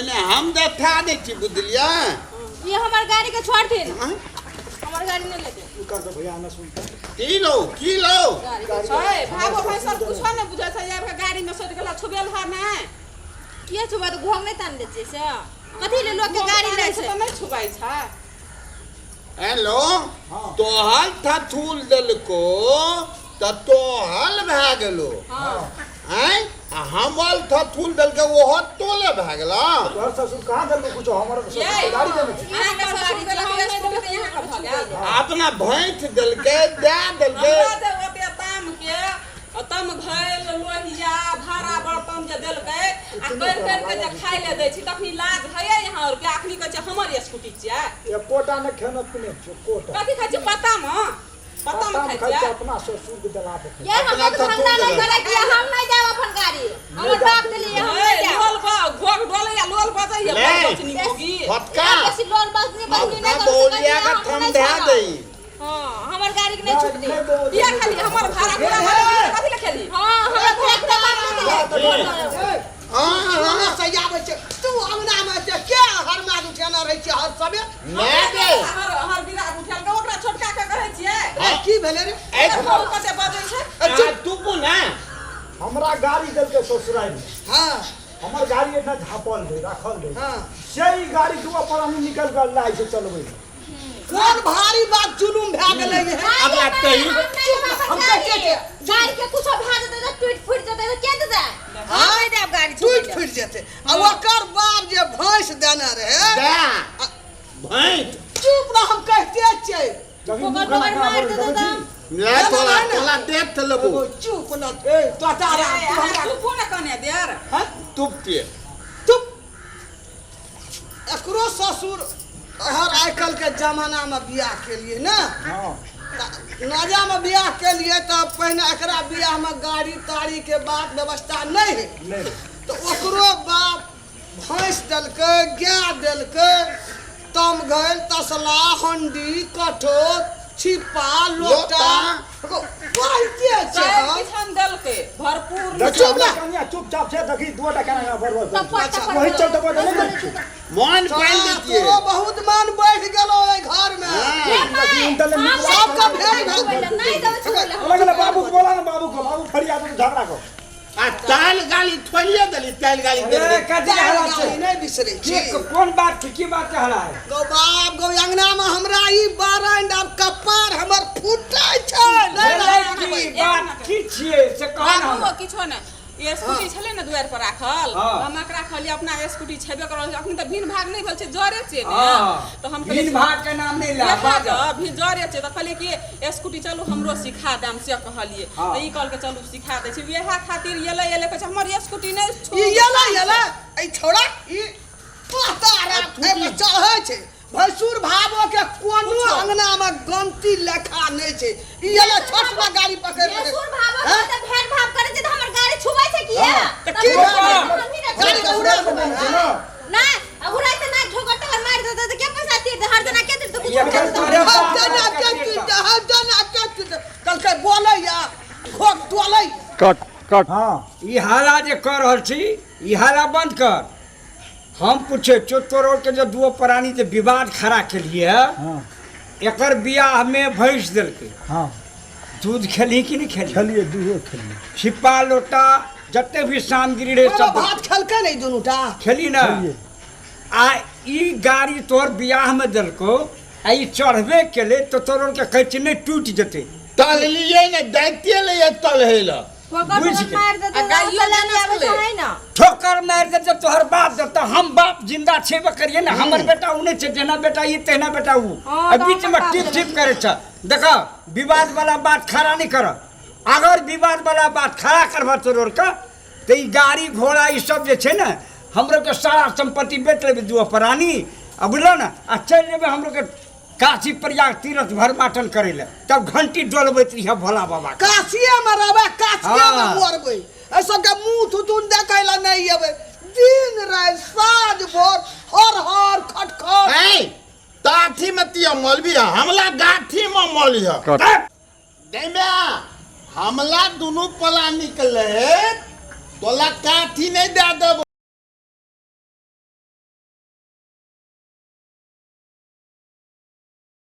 पहिने हम देखा दै छी बुझलियै। ये हमर गाड़ी के छोड़थिन। हाँ? हमर गाड़ी नहीं लेते। की करतौ भैया हमरा सुनतै। की लो की लो छै भागो भाई सब कुछो नहि बुझै छै, आबि के गाड़ी में सटि गेला, छुबेल है नहि। किया छुबा तऽ घोंघ नहि तान दै छियै से कथी ले लोग के गाड़ी लै छै? तऽ नहि छुबै छै। हेलो। हाँ। तोहल थथूल देलको तऽ तोहल भए गेलो। हाँ। आँय, आ हमल थथूल देलकै ओहो तोले भए गेलो। तोहर ससुर कहाँ देलको कुछो? हमर ससुर ये। गाड़ी देने छै। अहाँके ससुर देलक स्कूटी तऽ अहाँके भऽ गेल। अपना भैंस देलकै दए देलकै। हमरा जे ओते ताम के तम घैल लोहिया भाड़ा बर्तन जे देलकै आ करि करि के जे खाइ लए दै छी तखनी लाज होइए यहाँ आरके? अखनी कहै छै हमर स्कूटी छियै। एकोटा नहि खेने पीने छियौ, एकोटा। कथी खाइ छियै? पत्तामे पत्तामे पत्तामे खाइ खाइ छियै छियै। अपना ससुर के देला पर खाइ ये अपना हमरा थथूल धंधा नहीं देलक। करे कि हम नहीं जाएब अपन गाड़ी, हमर बाप देलिए हम नहीं जाएब। लोल घोघ डोलैया लोल बजैया। ले। बचनी मोगी फटका। बेसी लोल बजनी बजनी अपना नहीं करू। बौलिया के थम दए दही। हाँ, हमर गाड़ी के नहीं छूट दी। किया खाली हमर भाड़ा पूरा कथी ले खेली? हाँ, हमरा भाड़ा पूरा बाप नहीं दिले। हाँ हाँ। से आबै छै तू अंगना में से के हर माद उठेने रहै छै हर सबे? नहि दे। हर हर बिरा उठेल के ओकरा छोटका के कहै छियै। ए, की भेलै रे? ए, एकर कते बजै छै। आ, तू ने हमरा गाड़ी देलकै ससुराल में। हाँ। हमर गाड़ी एतना झापल रहै, राखल रहै। हाँ। से ई गाड़ी के ऊपर हम निकल के लाइ छै चलबै। कोन भारी बात जुलुम भए गेलै हे? अब लगते ही। हम हम कहै छियै। गाड़ी के कुछो भए जेतै तऽ टूटि फूटि जेतै तऽ के देतै? हम नहीं देब गाड़ी। टूटि फूटि जेतै आ ओकर बाप जे भैंस देने रहै। दए भैंस। चुप रह, हम कहिते छियै। देखी ओकर मुँह केना बगर केना मारि बोलै, देतौ देखै तऽ। छी? ले तोला तोला देख लेबो। चुप न ए तोता राम तू हमरा चुपो ने कने देर। हैं? तुपते। चुप। एकरो ससुर हर आइ काल्हि के जमाना में बियाह केलिए ने। हाँ। नया में बियाह केलिए तऽ पहिने एकरा बियाह में गाड़ी ताड़ी के बात व्यवस्था नहीं है। नहि। तऽ ओकरो बाप भैंस देलकै, गाय देलकै, तम घैल तसला हंडी कठोर छिप्पा लोटा बाइते छै। चारि हँ। किछन देलकै भरपूर। देखी चुप हमरा रह। कनिया चुपचाप छै, देखी दुओटा केना केना बड़बड़ करै थप्पड़ छै। थप्पड़ वही चलते बजै नहि दै छै। मन पानि देतियै। तोरो बहुत मान बढ़ि गेलो एहि घर में। हाँ। देखी उनटल नहि नीक। सबके भेल भेल। नहीं देबै छुबै लए। बोला गेलै बाबू के, बोला ने बाबू के, बाबू फरिया दे झगड़ा कर। आ ताल गाली थोड़िए देली, ताल गाली ए, देली। कथी के हल्ला छै? गाली नहि बिसरै छी। की कोन बात के की बात के हल्ला है? गौ बाप गौ, अंगना में हमरा ई बारंड आब कपार हमर फूटै छै। नहि भेलै रहबै। की बात की छियै से कह ने बाबू हमरा। किछो नहि, ई स्कूटी छलै ने दुआरि पर राखल। हाँ। हम एकरा कहलियै अपना स्कूटी छेबे करल, अखन तऽ भिन भाग नहि भेल छै, जरे छै ने। हाँ। तऽ हम भिन भाग के नाम नहि ले, बाज। भी जरे छै तऽ कहलियै कि स्कूटी चलू हमरो सिखा देम, से कहलियै। हाँ। तऽ ई कहलकै चलू सिखा दै छी, वएह खातिर एलै एलै कहै छै हमर स्कूटी नहि छू। ई एलै एलै एहि छौड़ा ई तोता रात एहिपर चढ़ै छै। भैंसुर भावो के कोनो अंगना में गमती लेखा नहीं छै। ई एलै छोटवा गाड़ी पकड़ के। भैंसुर भावो के तऽ भेद भाव करै छै तऽ हमर गाड़ी छुबै छै किया? तऽ की तब भेलै? हमही ने गाड़ी के छुबै। उड़ा देबै। ना। नहि, आ उड़ाइ तऽ नहि, ठोकर टकर मारि देतै तऽ के पैसा तीर हर जना के तीर तऽ कुछो एकर कर देतै। तोरे हम बाप जना के के तीर तीर, हम जना के तीर। कहलकै बोलैया घोक डोलैया। कट कट। हाँ। ई हाला जे कऽ रहल छी, ई हाला बंद कर। हम पूछे छो तोरो के जे दुओ प्राणी जे विवाद खड़ा केलिए है। हाँ। एकर बियाह में भैंस देलकै। हाँ। दूध खेलही कि नहीं खेलही? खेलिए, दूधो खेलिए। छिप्पा लोटा जते भी सामग्री रहे सब भात खेलकै नहीं दुनूटा। खेली ना। खेलिए। आ ई गाड़ी तोहर बियाह में देलको आ ई चढ़बे केले तो तोर के कहै छी नहि टूटि जेतै। तललियै ने दैते लैए तलहे लए। ठोकर बुझि टोकर गेल। मारि देतै आ तऽ गाड़ियो चलाए लेने आबै छलै। छै ने। ठोकर मारि देतै तोहर बाप देतौ, हम बाप जिंदा छेबे करिए ने, हमर बेटा ओ नहि छै, जेना बेटा ई तहिना बेटा ओ। हाँ, आ तऽ बीच में हमर बाप टिप टिप करै छ। देख, विवाद वाला बात खड़ा नहि कर। अगर विवाद वाला बात खड़ा करबह तोर के तऽ ई गाड़ी घोड़ा ई सब जे छै ने हमरो के सारा संपत्ति बेच लेबै दुओ प्राणी आ बुझलौ ने, आ चलि जेबै हमरो के काशी प्रयाग तीर्थ भरमाटन करै लए, तब घंटी डोलबैत रहिए भोला बाबा के। काशिए में रहबै, काशिए में हाँ। मरबै। एहि सबके मुँह थुथुन देखै लए नहि एबै। दिन राति साँझ भोर हर हर खटखट। ऐ ताठी में तिया मलबी है, हमला गाठी में मली है। कट। दैम्या हमला दुनू पला निकले तोला काठी नहीं दे देबो।